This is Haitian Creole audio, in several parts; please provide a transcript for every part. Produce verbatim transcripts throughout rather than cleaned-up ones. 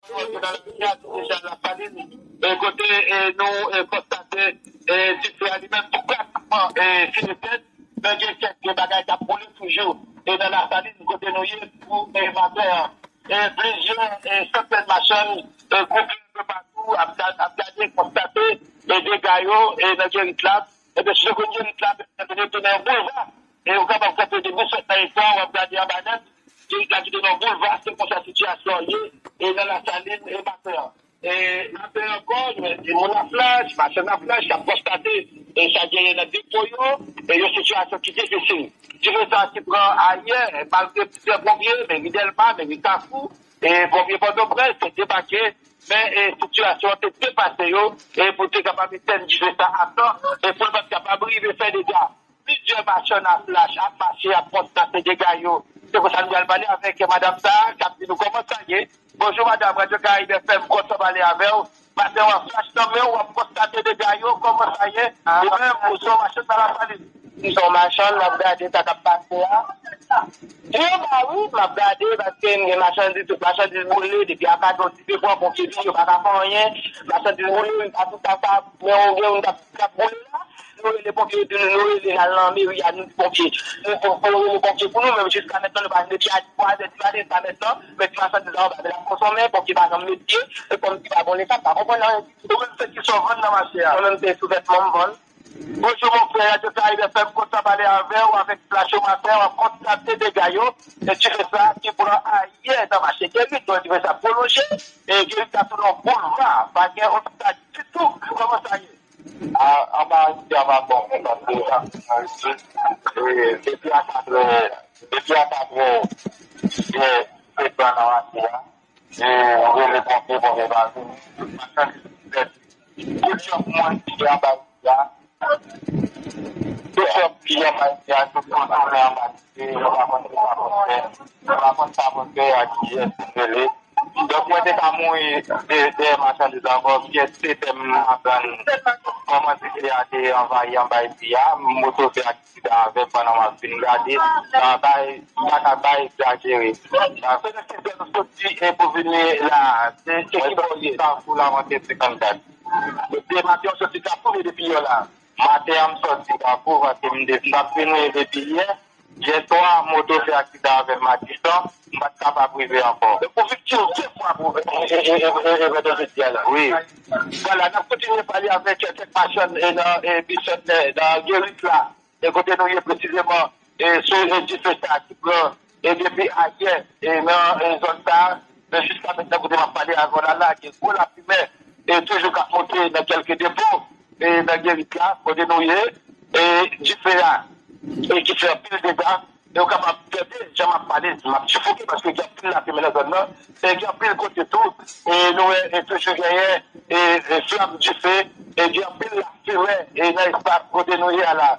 Nan lapriyè deja Lasalin, e kote e nou e konstate e dife a li menm tou pratikman e fin etèn, men gen kèk bagay k ap boule toujou e nan Lasalin kote nou ye pou e maten an. E plizyè e santèn machann e gwoupe anpe patou ap gade, ap gade, konstate e dega yo e nan Gerit la. Ebyen, si yo konn Gerit la, men yo tounen yon boulva. E ou kapab kanpe depi sèt nan eta, w ap gade anba nèt, Gerit la kite nan boulva, se konsa sitiyasyon an ye e nan Lasalin e maten an. E maten ankò, nou wè moun a flach, machann a flach, k ap konstate e sa genyen nan depo yo, e yon sitiyasyon ki difisil. Dife sa ki pran ayè, malgre plizyè ponpye, meri Dèlma, meri Kafou, e ponpye Pòtoprens te debake, men e sitiyasyon an te depase yo, e pou te kapab etèn dife sa a tan, e pou l pa t kapab rive fè dega. Plizyè machann a flach ap mache, ap konstate dega yo. Se pou sa nou pral pale avèk madanm sa a, k ap di nou kòman sa ye. Bonjou madanm, Radyo Karayib F M kontan pale avè w. Maten w ap flach nan men w, w ap konstate dega yo, kòman sa ye? Ou menm, ou se yon machann nan Lasalin? M se yon machann, m ap gade sa k ap pase a. Di yo ba wi, m ap gade, paske m gen machandiz, tout machandiz boule, depi a kat è w di se pran ponpye vini, yo pa ka fè anyen. Machandiz boule, youn pa sou kapab, men ou gen youn k ap, k ap boule la. Nou rele ponpye, nou, nou rele, n al nan meri a, nou di ponpye. Nou, pou, pou rele ponpye pou nou, men jiska mentnan, nou pa jwenn depi a twa zè di maten jiska mentnan, men ti machandiz la anba, men l ap konsonmen, ponpye pa janm met pye, e kòmsi pa gon leta, m pa konprann anyen ditou. Ou menm, se kisa w vann nan mache a? Mwen menm, se souvètman m vann. Bonjou, mon frè, Radyo Karayib F M kontan pale avè w, avèk Flash ou Maten, w ap konstate dega yo, e dife sa ki pran ayè nan mache Gerit, donk dife sa pwolonje, e Gerit la tounen yon boulva, pa gen obstak ditou, kòman sa ye? A, anba isi a pa bon, paske, e, depi a katrè, depi a katrè, e, se pran nan mache a, e, rele ponpye, ponpye pa vini, machandiz, tout chòp mwen ki anba isi a, tout chòp ki anba isi a, tout konsonmen anba isi, nou pa konn ki sa pou n fè, nou pa konn sa pou n fè, a kiyès pou n rele. Donk, mwen te ka mouri de, dèyè machandiz la ankò, pyès se tè m ap tann kòman dife a te anvayi anba isi a, moto fè aksidan avè m pandan m ap vin gade, sa bay, m pa ka bay egzajere. Se nan sis zè nou soti e pou vini la, se, se ki bò w ye? Kafou Lafonten senkannkat. Depi maten w soti Kafou, men depi yè w la? Maten an, m soti Kafou, paske m te, m t ap vini depi yè. Yèswa, moto fè aksidan avè m Matisan, m pa t kapab rive ankò. Ou viktim de fwa pou, e, e, e, e, e, jodi a la. Wi. Vwala, n ap kontinye pale avèk kèk machann, e, nan, e, Bisantnè, nan Gerit la, e kote nou ye presizeman, e, sou, e, dife sa ki pran, e, depi ayè, e, nan, e, zòn sa, men jiska mentnan kote m ap pale avè w la, la, gen gwo lafimen, e, toujou k ap monte nan kèlke depo, e, nan Gerit la, kote nou ye, e, dife a, e, ki fè anpil dega, e, ou kapab tande, jan m ap pale, m ap sifouke, paske gen anpil lafimen nan zòn nan, e, gen anpil kote tou, e, nou wè, e, toujou genyen, e, e, flanm dife, e, gen anpil lafimen, e, nan espas kote nou ye a la.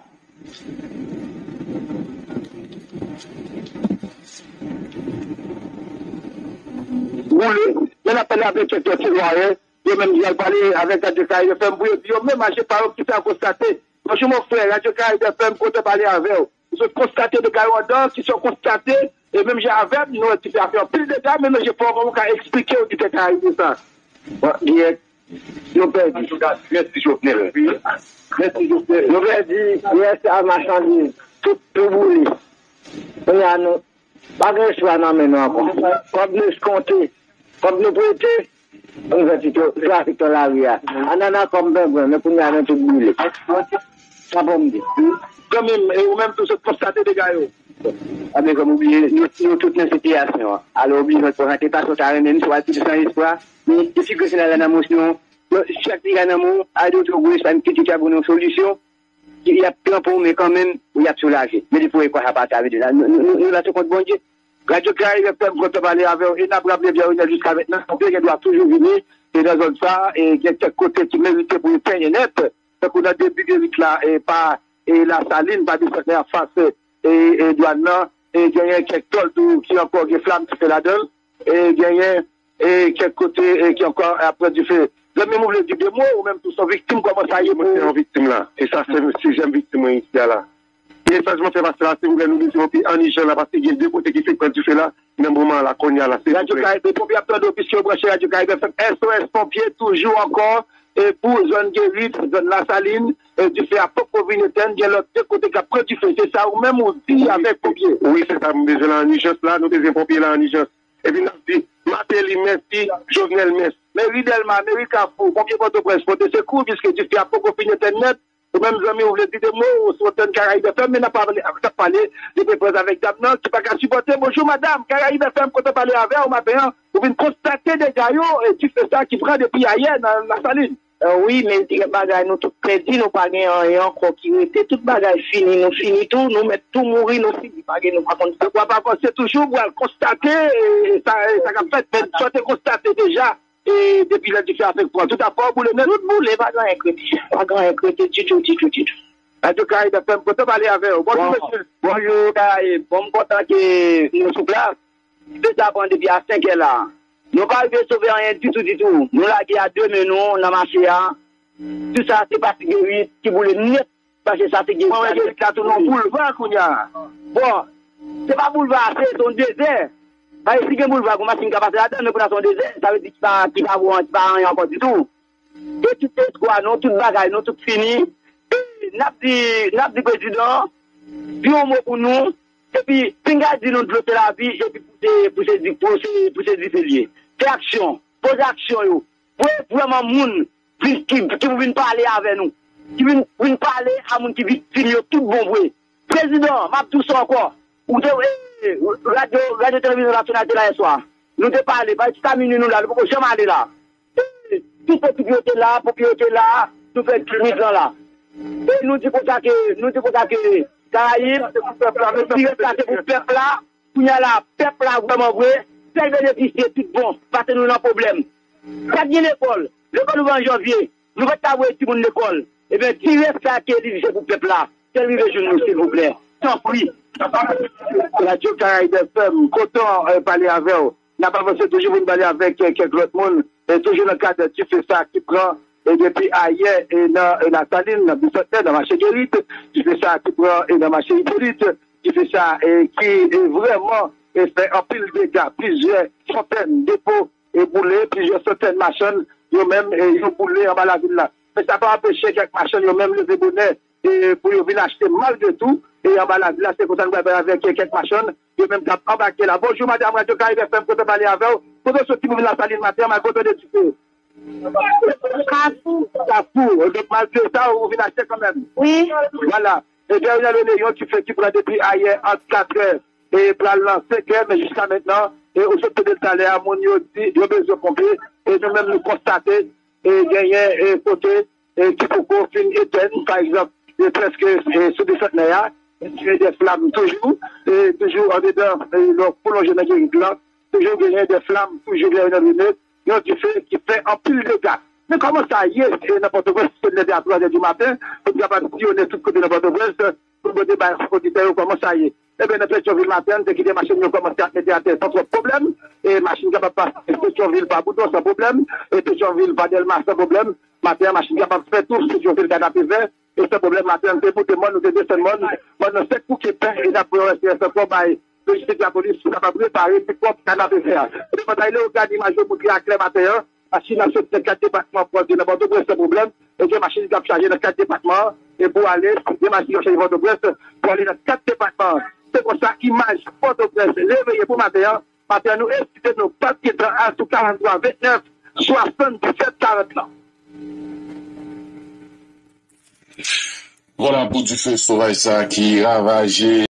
Boule, men n ap pale avèk kèk ti lwayen, yo menm y al pale avèk Radyo Karayib F M pou yo di yo menm aje pa yo ki sa yo konstate. Bonjou mon frè, Radyo Karayib F M kontan pale avè w. Ou sot konstate dega yo anndan, ki sa w konstate, e menm jan avè m, nou wè ki sa fè anpil dega, men nou je pa w kòman w ka eksplike w ki sa ka rive sa. Bon, dirèk, nou pèdi. Antouka, mèsi Jovenel. Mèsi Jovenel. Nou pèdi, yè sa machandiz, tout, tout boule. Kounye a nou, pa gen espwa nan men nou ankò. Kòb nou eskonte, kòb nou prete, nou fè ti to-, trafik nan lari a. Anana kòm pengwen, men kounye a nou tout boule. Sa pou m di. Zanmi m, e ou menm tou, se konstate dega yo. Anben, kòm ou bliye, nou, nou tout nan sitiyasyon an. Alò, ou bliye, nou prezante pa sa w ta renmen, nou sou al piti san espwa, men difikilte la nan mosyon, chak piga nan men w, al de w twò gwo espwa, n kite ta pou nou solisyon. Y ap pran pou men kanmenm, y ap soulaje. Men depi w wè kwa sa pa ta vle di la, nou, nou, nou, nou la sou kont Bondye. Radyo Karayib F M kontan pale avè w, e n ap raple byen Ronel jiska mentnan, ou gen dwa toujou vini, e nan zòn sa, e gen kèk kote ki merite pou yo penyen nèt, tankou nan debi Gerit la, e pa, e Lasalin, pa Bisantnè anfas, e, e dwàn nan, e genyen kèk tòl tou ki ankò gen flanm dife ladan l, e genyen, e kèk kote, e ki ankò ap pran dife. Zanmi m, ou vle di de mo, ou menm tou se yon viktim, kòman sa ye pou ou? Mwen se yon viktim la. E sa se sizyèm viktim mwen isi a la. E mesaj mwen fè pase la, silvouplè, nou bezwen monte an ijan la, paske gen de kote ki fenk pran dife la. nan moman la, kounye a la, silvouplè. Radyo Karib, ponpye ap tande w, piske yo branche Radyo Karib F M. S O S ponpye, toujou ankò, e pou zòn Gerit, zòn Lasalin, e dife a poko vin etenn, gen lòt de kote k ap pran dife. Se sa ou menm ou di avèk ponpye. Wi, se sa, m bezwen la an ijans la, nou bezwen ponpye la an ijans. Epi n ap di, Martelly, mèsi, Jovenel, mèsi. Meri Dèlma, meri Kafou, ponpye Pòtoprens, pote sekou, piske dife a poko fin etenn nèt. Ou menm zanmi, ou vle di de mo, ou sou antèn Karayib F M, men n ap pale, n ap pale de Pòtoprens avèk dam nan ki pa ka sipòte. Bonjou madanm, Karayib F M kontan pale avè w maten an. Ou vin konstate dega yo, e dife sa ki pran depi ayè nan Lasalin. Eh, wi, men gen bagay nou tout pèdi, nou pa gen anyen ankò ki rete. Tout bagay fini, nou fini tou, nou mèt tou mouri, nou fini, pa gen, nou pa konn sa. Dekwa pa avanse toujou, pral konstate, e, sa, e, sa k ap fèt, men sa w te konstate deja, e, depi lè dife a fèk pran. Tout afè w boule nèt. Tout boule, pa gen anyen k rete. Pa gen anyen k rete ditou, ditou, ditou. Radyo Karayib F M, kontan pale avè w. Bonjou, mesye. Bonjou, Karayib. Bon, m kontan ke nou sou plas. Dife sa pran depi a senk è la. Nou pa rive sove anyen ditou, ditou. Nou lage a de men nou nan mache a. Tout sa se pa ti Gerit ki boule nèt, paske sa se Gerit. Mwen wè Gerit la tounen yon boulva kounye a. Bon, se pa boulva, se, se yon dezè. Paske si gen boulva, gon machin ka pase ladan l, men kounye a se yon dezè. Sa vle di ki pa, ki pa bon, ki pa anyen ankò ditou. E tout espwa nou, tout bagay nou, tout fini. E n ap di, n ap di prezidan an, di yon mo pou nou, epi pinga di nou dlo se lavi, epi pou se, pou se di, pou se, pou se di se lye. Fè aksyon, poze aksyon yo. Voye vrèman moun vin, ki, ki pou vin pale avè nou, ki vin, vin pale a moun ki viktim yo tout bon vre. Prezidan, m ap di w sa ankò. Ou te, e, radyo, radyo televizyon nasyonal te la yè swa. Nou te pale, bay ti ta minui nou la, nou poko janm ale la. E, tout ekip yo te la, ponpye yo te la, nou fè ti mizan la. E nou di konsa ke, nou di konsa ke Karayib, ti rès la se pou pèp la. Kounye a la, pèp la vrèman vre, sèl benefisye tout bon, pase nou nan pwoblèm. Pa t gen lekòl, lekòl ouvè an janvye, nou pa t ka voye timoun lekòl. Ebyen, ti rès sa ke li di se pou pèp la, fè l rive jwenn nou, silvouplè. Tanpri. Radyo Karayib F M, kontan, eh, pale avè w. N ap avanse toujou pou n pale avèk, eh, kèk lòt moun. E toujou nan kad dife sa ki pran, e depi ayè, e nan, e Lasalin, nan Bisantnè, nan mache Gerit, dife sa ki pran, e nan mache Ipolit, dife sa, e ki, e vrèman, e fè anpil dega, plizyè santèn depo, e boule, plizyè santèn machann, yo menm, e yo boule anba lavil la. Men sa pa anpeche kèk machann yo menm leve bonè, e pou yo vin achte malgre tou, e anba lavil la, se konsa nou pral pale avèk kèk machann, yo menm k ap anbake la. Bonjou, madanm, Radyo Karayib F M, kontan pale avè w. Kote w soti pou vin Lasalin maten an, malgre w tande dife? Kafou. Kafou. Donk, malgre sa, ou vin achte kanmenm? Wi. Vwala. E Gary Nalone, yon dife ki pran depi ayè ant katrè e pral nan senkè, men jiska mentnan, e ou sot tande l talè a, moun yo di yo bezwen ponpye, e nou menm nou konstate, e genyen, e kote, e ki poko fin etèn, pa egzanp, e prèske, e sou Bisantnè a, e de flam toujou, e toujou andedan, e lè w pwolonje nan Gerit la, toujou genyen de flam, toujou genyen nan limit, yon dife ki fè anpil dega. Men kòman sa ye, e nan Pòtoprens, se leve a twa zè di maten, pou n kapab siyonnen tout kote nan Pòtoprens, pou n pote bay oditè yo kòman sa ye. Ebyen, nan Petyonvil maten an, te kite machin yo kòmanse ap mete atè san twòp pwoblèm, e machin kapab pase Petyonvil pa Boudon san pwoblèm, e Petyonvil pa Dèlma san pwoblèm. Maten an, machin kapab fè tou Petyonvil Kanapevè, e san pwoblèm. Maten an, nou te moute mòn, nou te desann mòn, mòn nan sèk kou ke pen, e n ap pran yon S P S ankò bay lojistik lapolis pou kapab repare pi pwòp Kanapevè a. Ebyen, Fantay Leogane, imaj yo montre a klè maten an, machin ap soti nan kat depatman pou antre nan Pòtoprens san pwoblèm, e gen machin k ap chaje nan kat depatman an, e pou ale, gen machin k ap chaje Pòtoprens pou ale nan kat depatman an. Se konsa, imaj Pòtoprens reveye pou maten an. Maten an, nou ensite nou, pa t gen tan a sou karant twa vennèf swasanndisèt karant lan. Vwala pou dife sovaj sa ki ravaje